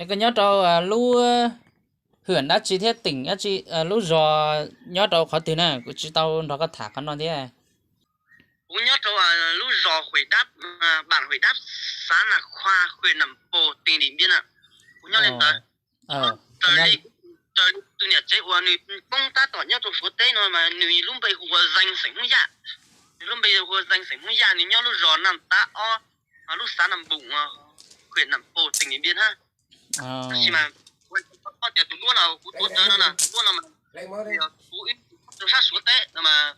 Es koj nyob rau lub hwm dab tsi thiab teem dab tsi, lub zos nyob rau qhov twg na? Kuv tsis tau nrog koj tham qhov no thiab. Kuv nyob rau lub zos Huim Dab, bản Huim Dab, xã Nà Khoa, huyện Nậm Pồ, tỉnh Điện Biên na. Kuv nyob li ntawd. Raws li, raws li tus niam tsev uas nws poob tab tom nyob rau Suav teb no mas nws lub npe hu ua Zeeg xeem Hmoob Yaj. Nws lub npe hu ua Zeeg xeem Hmoob Yaj, nws nyob lub zos Nam Tab Ob, lub xã Nậm Pồ, huyện Nậm Pồ, tỉnh Điện Biên hab. Tab sis mas kuv tias tus duab no kuv tuav rawv no na, tus duab no mas kuv rau sab Suav teb no mas,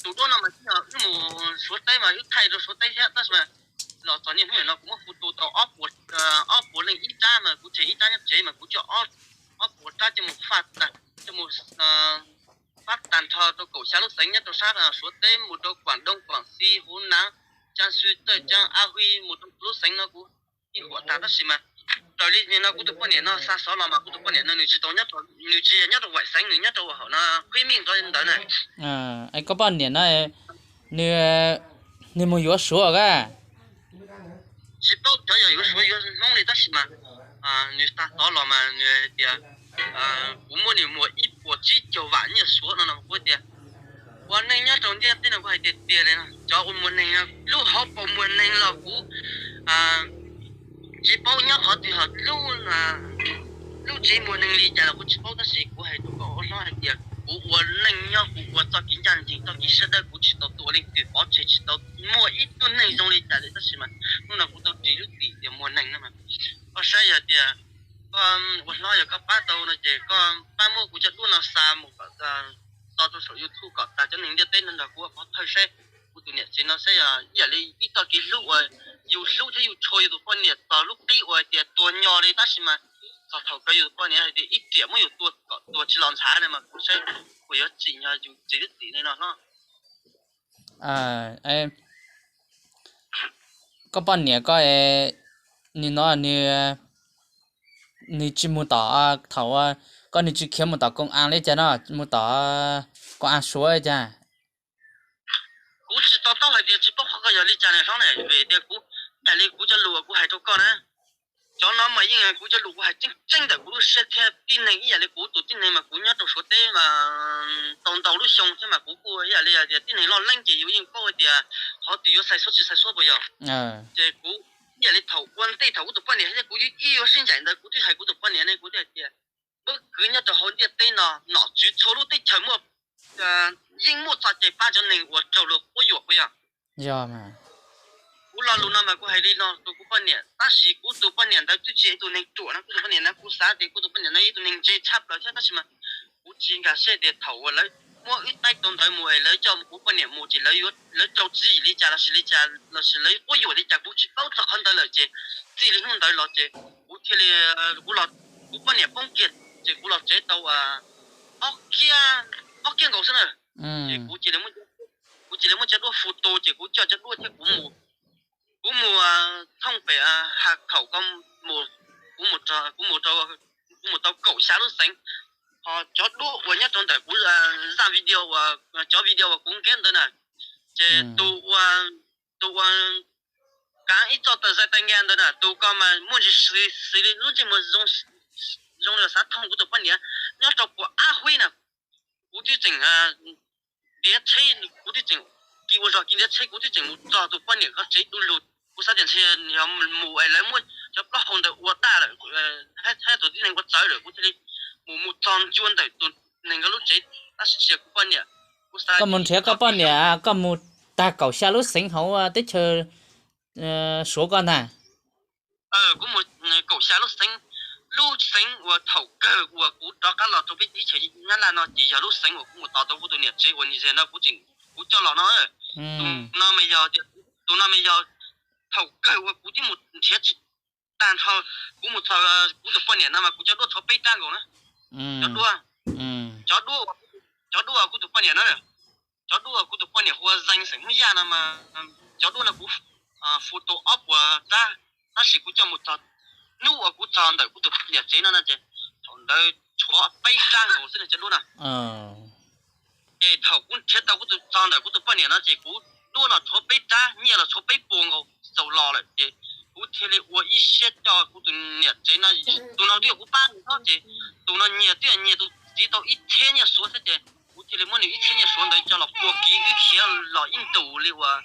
tus duab no mas wb mus Suav teb mas wb thaij rau Suav teb thiab, tab sis mas los txog niaj hnub no kuv muab hu tu tau ob puas leej ib rab mas kuv tseg ib rab nyob tsev mas kuv coj ob puas rab coj mus, coj mus fab tag nrho rau kaum xya lub xeev nyob rau sab Suav teb, mus rau Quảng Đông, Quảng Trị, Hunan, Kiang Su, Tây Giang, An Huy, mus rau lub xeev no kuv yeej huam tag, tab sis mas raws li nim no kuv tus poj niam no xa xov los mas kuv tus poj niam no nws tsis tau nyob, nws tsis yog nyob rau Huaim xeev, nws nyob rau hauv no Khwb Mij ntawd ntawd na. Es koj poj niam no nws, nws mus yuav Suav a? Tsis paub cov yog yuav Suav yuav Hmoob li, tab sis mas nws xa xov los mas nws hais tias kuv muab nws muag ib puas tsib caug vam nyiaj Suav no no, kuv tias ua neej nyob rau ntiaj teb no kuv hais tiag tiag li no, cov uas muag neeg, lub hauv paus muag neeg los kuv tsis paub nyob qhov twg, ho lub tsev muag neeg li cas los kuv tsis paub, tab sis kuv hais rau koj ua hlob hais tias kuv ua neej nyob kuv ua txoj kev ncaj ncees, txoj kev sawv daws, kuv tsis tau tua leej twg pov tseg, tsis tau muaj ib tug neeg zoo li cas li, tab sis mas hnub no kuv tau ris lub txim tias muag neeg no mas. Koj saib yog tias koj ua hlob yog koj pab tau no ces koj pab muab kuv cov duab no xa mus kom tso rau saum YouTube kom tas cov neeg ntiaj teb no nrog kuv ua pov thawj saib kuv tus niam tsev no saib yog ib yam li ib txoj kev hlub uas yus hlub thiab yus tshua yus tus poj niam txog lub qib uas tias tuag nyo li, tab sis mas txog thaum kawg yus tus poj niam hais tias ib riam muab yus tua kom tuag tsis los ntshav ne mas kuv saib kuv yuav tsim nyog yus tsev lub txim li no hlob. Koj poj niam koj, nim no nws, nws tsis mus tom, thaum koj nws tsis khiav mus tom koom as li cas no, mus tom koom as Suav li cas? Kuv tsis to taub hais tias tsis paub qhov koj yog li cas ne hlob ne, vim tias kuv, ib yam li kuv cov lus uas kuv hais rau koj na, cov no mas yeej kuv cov lus kuv hais tseeb tseeb ntawm kuv lub siab thiab tib neeg ib yam li kuv tus tib neeg mas kuv nyob rau Suav teb mas tau ntau lub xyoo thiab mas kuv kuj ib yam li tias tib neeg loj leeb ces yus yeej paub hais tias qhov twg yuav xaiv xuab tsis xaiv xuab puas yog. Ces kuv ib yam li thaum ua ntej thaum kuv tus poj niam thiab kuv ib yuav sib ncaim ntawd kuv twb hais kuv tus poj niam ne, kuv twb hais tias peb kwv nyob rau hauv ntiaj teb no nom tswv txhua lub teb chaws muaj, yeej muaj txoj cai pab cov neeg uas raug luag quab yuam puas yog. Kuv lo lus no mas kuv hais li no rau kuv poj niam, tab sis kuv tus poj niam ntawd twb tsis yog ib tug neeg ruam no, kuv tus poj niam ntawd kuv xav tias kuv tus poj niam ntawd yog ib tug neeg ntse tshaj plaws thiab, tab sis mas kuv tsis nkag siab tias thaum uas lawv muab wb taib tau ntawd mus es lawv coj kuv poj niam mus ces lawv rau txim li cas los sis li cas los sis lawv quab yuam li cas kuv tsis paub txog qhov ntawd lawm ces txij li hnub ntawd los ces kuv thiaj li, kuv los, kuv poj niam poob kiag ces kuv los tsev tau ob kiab nkaus xwb na. Ces kuv cia li, kuv cia li muab cov duab fu tu ces kuv coj cov duab thiab kuv mus, kuv mus thooj pem ha khaum ko, kuv mus, kuv mus rau, kuv mus tau kaum xya lub xeev. Ho cov duab uas nyob rau ntawm kuv zaj video, cov video uas kuv nkeb ntawd na, ces tus ua, tus ua kav ib txoj tawm zais tai nka ntawd na, tus ko mas muaj ntsis xws li lub ntsej muag zoo li xav thooj kuv tus poj niam. Nyob rau puas ab huib na, kuv twb tseem ntiav tsheb, kuv twb tseem kis ua zog kis ntiav tsheb, kuv twb tseem mus txog tus poj niam ko tsev du lug. Kuv xav tias ntshe yog mus es lawv muab cov plaub hau ntawd ua daj lawm, thiab tus tib neeg ua txawv lawm, kuv thiaj li mus, mus txog ncua ntawm tus neeg ko lub tsev, tab sis tsis yog kuv poj niam. Kuv xav koj mus nrhiav koj poj niam, koj mus tag kaum xya lub xeev hauv teb chaws Suav ko ntag. Kuv mus kaum xya lub xeev, lub xeev uas thaum kawg uas kuv rov qab los rau peb teb chaws Nyab Laj no ces yog lub xeev uas kuv mus tos tau kuv tus niam tsev uas nws no kuv tseem, kuv coj los no. Tus no mas yog, tus no mas yog thaum kawg uas kuv twb mus nrhiav tsis tag nrho, kuv mus txog kuv tus poj niam no mas kuv cov duab tshuav peb rab nkaus na. Cov duab, cov duab, cov duab kuv tus poj niam no, cov duab kuv tus poj niam hu ua Zeeg xeem Hmoob Yaj no mas, cov duab no kuv fu tu ob puas rab, tab sis kuv coj mus txog, hnub uas kuv txog ntawm kuv tus niam tsev no no ces thaum ntawd tshuav peb rab nkaus xwb no cov duab na. Ces thaum kuv nrhiav tau kuv tus, txog ntawm kuv tus poj niam no ces kuv duab los tshuav peb rab, nyiaj los tshuav peb puas nkaus xaus los lawm ces kuv thiaj li ua ib siab coj kuv tus niam tsev no, tus no twb yog kuv pab nws thiab ces tus no nyiag twb yog nyiag tus txiv tau ib txhiab nyiaj suav thiab ces kuv thiaj li muab nws ib txhiab nyiaj suav ntawd coj los puag kiv wb khiav los ib ntus li uas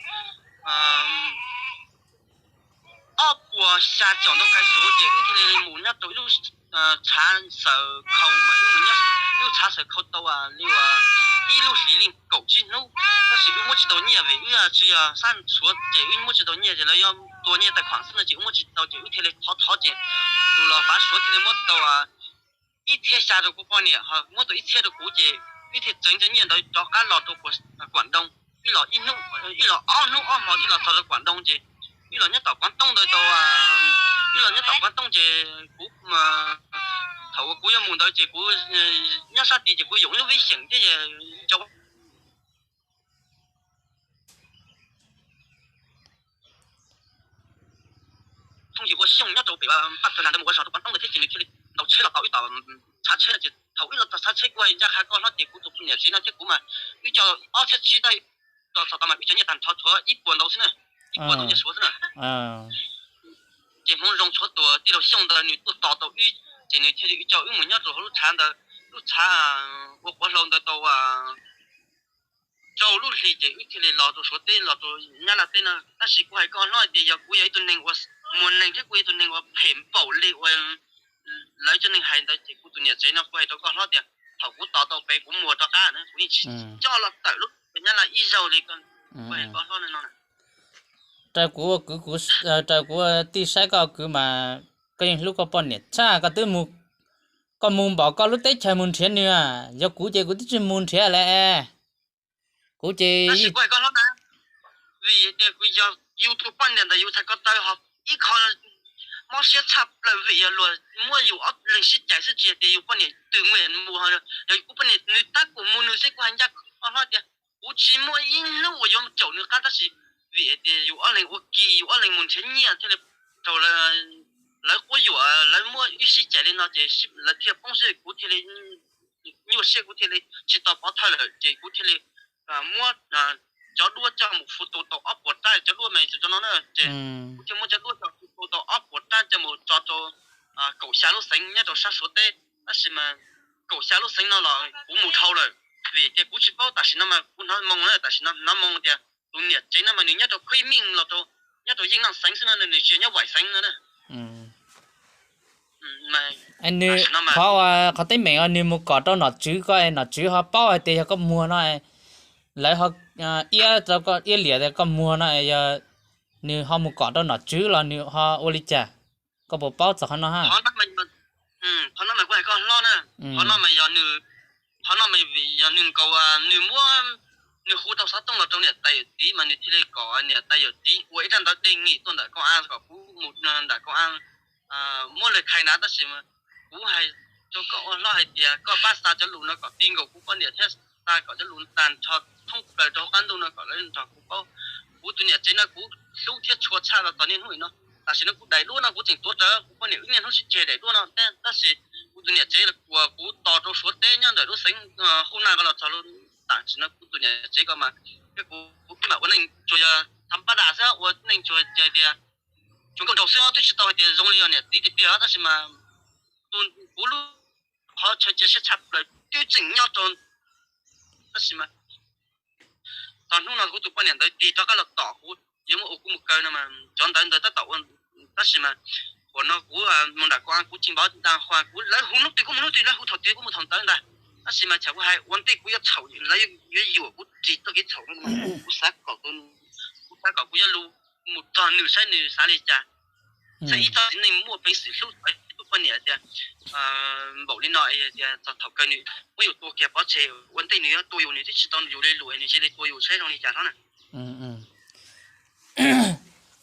ob puas xya caum ntau kais suav ces wb thiaj li mus nyob rau ib lub tshav xaws khau mas wb mus nyob ib lub tshav xaws khau tau li uas ib lub hlis li kaum tsib hnub, tab sis wb muab tsis tau nyiaj vim wb tsis yog sab suav ces wb muab tsis tau nyiaj ces lawv yuav tua nyiaj tais khuam xwb no ces wb muab tsis tau ces wb thiaj li thov thov ces tus los fav suav thiaj li muab tau ib txhiab xya rau kuv poj niam, muab tau ib txhiab rau kuv ces wb thiaj txeev cov nyiaj ntawd rov qab los rau Kuam Ntoo. Wb los ib hnub, wb los ob hnub ob hmo thiaj los txog rau Kuam Ntoo ces wb los nyob tom Kuam Toob ntawd tau, wb los nyob tom Kuam Toob ces kuv, thaum uas kuv yuav mus ntawd ces kuv nyob sab tid ces kuv yoom ib lub vib xyeem thiab cov thooj ywg ua xyooj nyob rau pem Paj Tawg Nas ntawd mus ua zog rau Kuam Toob ntawd thiab ces nws thiaj li ntaus tsheb los tau wb tom tshav tsheb no ces thaum wb los tom tshav tsheb kuv hais ncaj qha koj hlob tias kuv tus niam tsev no thiab kuv mas wb coj ob txhiab tsib tab, txog tod mas wb cov nyiaj tag nrho tshuav ib puas ntau xwb na, ib puas ntau nyiaj suav xwb na. Ces hmoov zoo tshuav tus tij laug Xyooj ntawd nws tuaj tos tau wb ces nws thiaj li coj wb mus nyob rau hauv lub tshav ntawd, lub tshav ua quav hlau ntawd tau rau lub hli ces wb thiaj li los rau Suav teb los rau Nyab Laj teb no. Tab sis kuv hais koj hlob tias yog kuv yog ib tug neeg uas muag neeg thiab kuv yog ib tug neeg uas phem npaum li uas lawv cov neeg hais ntawd ces kuv tus niam tsev no kuv hais rau koj hlob tias thaum kuv tos tau pem kuv muag rov qab na kuv yeej tsis coj los tawm lub Nyab Laj ib zaug li. Kuv hais koj hlob no raws kuv, kuv, raws kuv tij saib koj kwv mas koj yeej hlub koj poj niam tshaj, koj twb, koj mus npaum koj lub teb chaws mus nrhiav nws, yog kuv ces kuv twb tsis mus nrhiav lawm. Kuv ces kuv hais koj hlob na, vim tias kuv yog yus tus poj niam ntawm yus txhais ko taw ho ib qho mob siab tshaj plaws vim yog luag muab yus ob leeg sib cais xwb tsis hais tias yus poj niam twg mus mus, yog kuv poj niam nws tab kuv mus nws xwb kuv hais ncaj koj hlob tias kuv tsis muaj ib hnub uas yuav caum nws qab tab sis vim hais tias yus ob leeg ua kis yus ob leeg mus nrhiav nyiaj thiaj li raug lawv quab yuam lawv muab wb sib cais li no ces lawv thiaj poob siab kuv thiaj li nyuaj siab kuv thiaj li tsis tau pov thawj lawm ces kuv thiaj li muab cov duab coj mus hu tu tau ob puas rab cov duab mas cov no na ces kuv thiaj muab cov duab coj hu tu tau ob puas rab coj mus tso rau kaum xya lub xeev nyob rau sab Suav teb tab sis mas kaum xya lub xeev no los kuv mus dhau lawm vim tias kuv tsis paub tam sim no mas kuv hnov moo na tam sim no hnov moo tias tus niam tsev no mas nws nyob rau Khwj Meej los rau nyob rau Yeej Naj xeev xwb no nws tsis nyob Vaim xeev no na. Nws qhov, qhov teeb meem nws mus kom rau nom tswv ko nom tswv ho paub hais tias yog koj muag no, lawv ho iab rau koj iab liam tias koj muag no, yog nws ho mus kom rau nom tswv los nws ho ua li cas? Koj puas paub txog qhov no ha? Qhov no mas kuv hais koj hlob na, qhov no mas yog nws, qhov no mas vim yog nws nkaus nws muab, nws hu tau xov tooj los rau niam tais yawm txiv mas nws thiaj li kom niam tais yawm txiv ua ib rab ntawv dej ngi tuaj ntawm koj a kom kuv mus ntawm koj a muab lawv khai na tab sis kuv hais rau koj ua hlob hais tias koj pab xa cov lus no kom ti nkaus kuv poj niam thiab xa kom cov lus tag nrho thoob plaws rau hauv qab ntuj no kom lawv nrog kuv paub. Kuv tus niam tsev no kuv hlub thiab tshua tshaj los txog niaj hnub no. Tam sim no kuv daim duab no kuv tseem tuav rawv kuv poj niam wb niaj hnub sib ceg daim duab no thiab tab sis kuv tus niam tsev uas kuv tos rau Suav teb nyob ntawm lub xeev Hub Naj ko los txog tam sim no kuv tus niam tsev ko mas thiab kuv, kuv mam ua neej tsuas yog tham pab das xwb ua neej tsuas hais tias tsuas nkauj nraug xwb twb tsis tau hais tias zoo li yog niam txiv tiag tiag tab sis mas kuv lub qhov chaw cia siab tshaj plaws twb tseem nyob rau tab sis mas txog hnub no kuv tus poj niam ntawd tig rov qab los tom kuv yuav muab ua kuv mus kaw no mas cov ntawv ntawd tab tom ua tab sis mas thaum no kuv mus nram koj kuv tsis npov ntag, kuv lawv hu hnub twg kuv mus hnub twg, lawv hu thaum twg kuv mus thaum ntawd ntag. Tab sis mas tsam kuv hais ua ntej kuv yuav txhaum lawv yuav yuam kuv ris txoj kev txhaum no, kuv xav kom, kuv xav kom kuv yuav lus mus txog nws saib nws xav li cas. Saib ib txoj txiv neej muaj peev xwm hlub tau tus poj niam tias npaum li no tias txog thaum kawg nws muab yus tua kiag pov tseg ua ntej nws yuav tua yus nws twb tsis tau yus li lus nws cia li tua yus saib zoo li cas no na.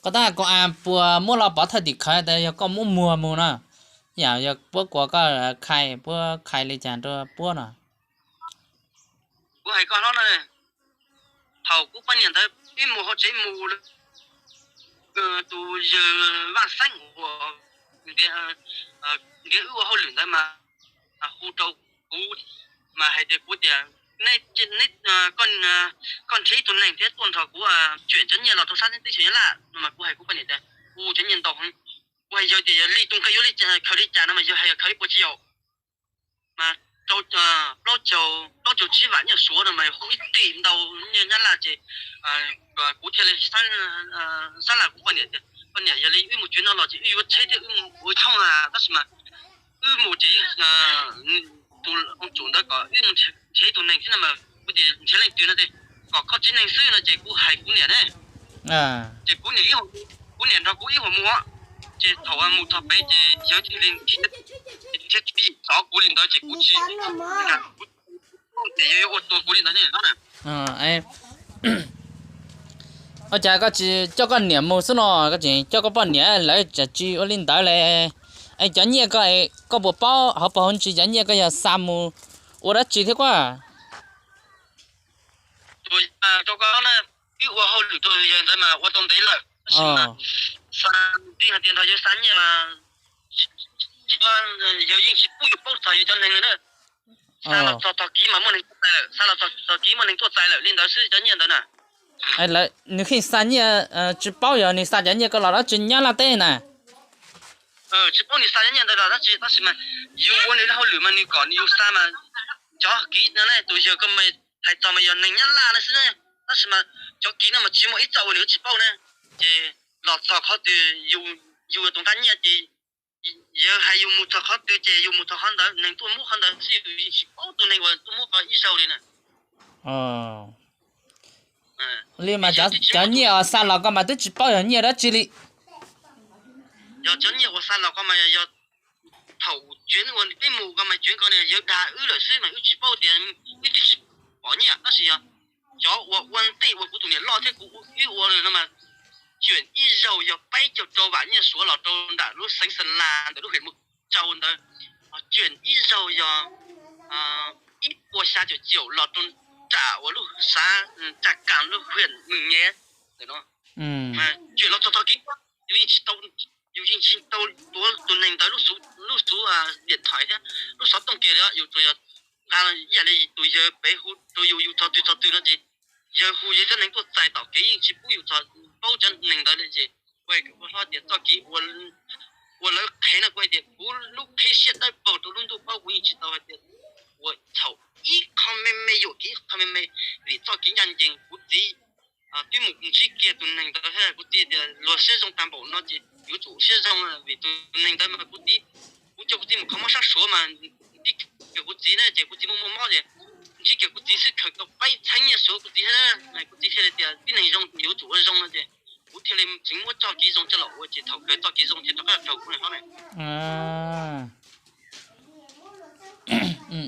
Koj tab koj a puas muab los pov thawj tim khawv tias yog koj muab muag mus na, yam yog puab kuas koj khai, puab khai li cas rau puab no? Kuv hais koj hlob na, thaum kuv poj niam ntawd ib mus hauv tsev mus, tus yawg Vaj Xeeb uas ntiav wb ua hauj lwm ntawd mas hu rau kuv mas hais tias kuv tias, neb, koj nrhiav ib tug neeg thiab tuaj nrog kuv tsuam cov nyiaj los rau sab teb chaws Nyab Laj no mas kuv hais kuv poj niam tias kuv cov nyiaj ntau heev. Kuv hais yawg tias yog li tus nqi yuav li khaws li cas no mas yawg hais yog khaws ib puas tsis yau mas rau plaub caug, plaub caug tsib vam nyiaj Suav no mas hu ib tim ntau nyiaj Nyab Laj ces kuv thiaj li xab laj kuv poj niam tias, poj niam, yog li wb mus tsev no los ces wb yuav tsheb thiab wb mus ua thooj tab sis mas wb mus ces tus tsum ntawd kom wb mus nrhiav ib tug neeg thiab no mas kuv tias nrhiav leej twg no tias kom koj tsev neeg xwb no ces kuv hais kuv niam ne. Ces kuv niam, kuv niam nrog kuv ib hua mus, ces thaum mus txog pem ces yawg thiaj li nrhiav, nrhiav tsis tau kuv li ntawd ces kuv tsis, kuv tias yawg yuav ua tua kuv li ntawd ne. Ua cas koj tsis coj koj niam mus xwb no, koj tseem coj koj poj niam lawv tsam tsis ua li ntawd le? Es cov nyiaj ko koj puas paub hauv paus hauv ntsis cov nyiaj ko yog xa mus ua dab tsi thiab kuj? Rau koj na, wb ua hauj lwm rau yawg ntawd mas ua tau ntev lawm, tab sis mas xa, tib hais tias nrog yawg xa nyiaj mas yawg yeej tsis pub yus paub txog yus cov neeg li na. Xa los txog tog kiv mas muaj neeg tuaj txais lawm, xa los txog tog kiv muaj neeg tuaj txais lawm li ntawd xwb cov nyiaj ntawd na. Nws kheej xa nyiaj tsis paub yog nws xa cov nyiaj ko los dab tsi Nyab Laj teb na. Tsis paub nws xa cov nyiaj ntawd los dab tsi tab sis mas yus ua nws hauj lwm mas nws kom yus xa mas cov kiv no ne, tus yawg ko mas hais txog mas yog neeg Nyab Laj no xwb ne, tab sis mas cov kiv no mas tsis muaj ib txoj uas nws tsis paub na. Ces los txog qhov twg yus tus nqa nyiaj ces yawg hais yus mus txog qhov twg ces yus mus txog qhov ntawd, neeg tuaj muab qhov ntawd xwb, yus yeej tsis paub tus neeg uas tuaj muab qhov ib zaug li na. Li mas cov nyiaj uas xa los ko mas twb tsis paub yog nyiaj dab tsi li. Yog cov nyiaj uas xa los ko mas yog thaum tsev uas peb mus ko mas tsev ko yawg dag wb lawm xwb mas wb tsis paub tias wb twb tsis pom nyiaj tab sis yog cov uas ua ntej uas kuv tus niam loj thiab kuv wb ua no mas tseem ib zaug yog peb caug rau vam nyiaj Suav los rau nram lub xeev Xa Las ntawm lub hwm Mus Tsau ntawd, tseem ib zaug yog ib puas xya caum caum los rau nram uas lub xav Tsa Kas lub hwm Mws Nyem ntawm no. Tseem los txog tog kiv, yus yeej tsis tau, yus yeej tsis tau tuav tus neeg ntawd lub xub diam thais thiab lub xov tooj kiag li, yus tsuas yog nqa ib yam li tus yawg pem hu rau yus, yus txog twg txog twg no ces yawg hu yawg cov neeg tuaj txais tom kev, yeej tsis pub yus txog paub cov neeg ntawd li ces ua hlob tias txoj kev uas lawv qhev no kuv hais tias kuv lub qhib siab dawb paug rau lub ntuj paub, kuv yeej tsis tau hais tias ua txhaum ib qho me me, yuam kev ib qho me me, vim txoj kev ncaj ncees kuv txiv twb mus ntsib kiag tus neeg ntawd thiab kuv txiv tias luag siab zoo tag npaum no ces yuav tsum siab zoo, vim tus neeg ntawd mas kuv txiv, kuv coj kuv txiv mus kho mob sab Suav mas ntsib kiag kuv txiv na ces kuv txiv muaj muaj mob ces ntsib kiag kuv txiv xwb khaws tau peb txheeb nyiaj Suav kuv txiv thiab, kuv txiv thiaj li tias tib neeg zoo yuav tsum ua zoo no ces kuv thiaj li tseem muab txoj kev zoo coj los ua ces thaum kawg txoj kev zoo thiaj rov qab raug kuv hlob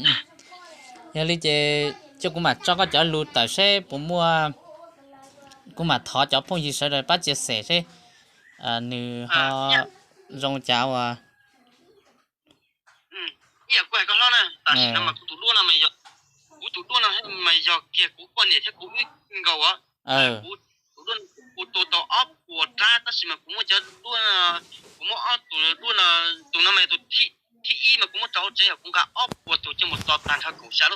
na. Yog li ces cia kuv mam tso koj cov lus tawm seb puas muaj, kuv mam thov cov phooj ywg sawv daws pab tsia xem seb nws ho zoo cas uas. Ib yam kuv hais koj hlob na, tam sim no mas kuv tus duab no mas yog, kuv tus duab no mas yog kiag kuv poj niam thiab kuv wb nkaus. Kuv tus duab no kuv tua tau ob puas rab tab sis mas kuv muab cov duab, kuv muab ob tus duab no, tus no mas tus thib ib mas kuv muab tso hauv tsev, kuv nqa ob puas tus coj mus tso tag nrho kaum xya lub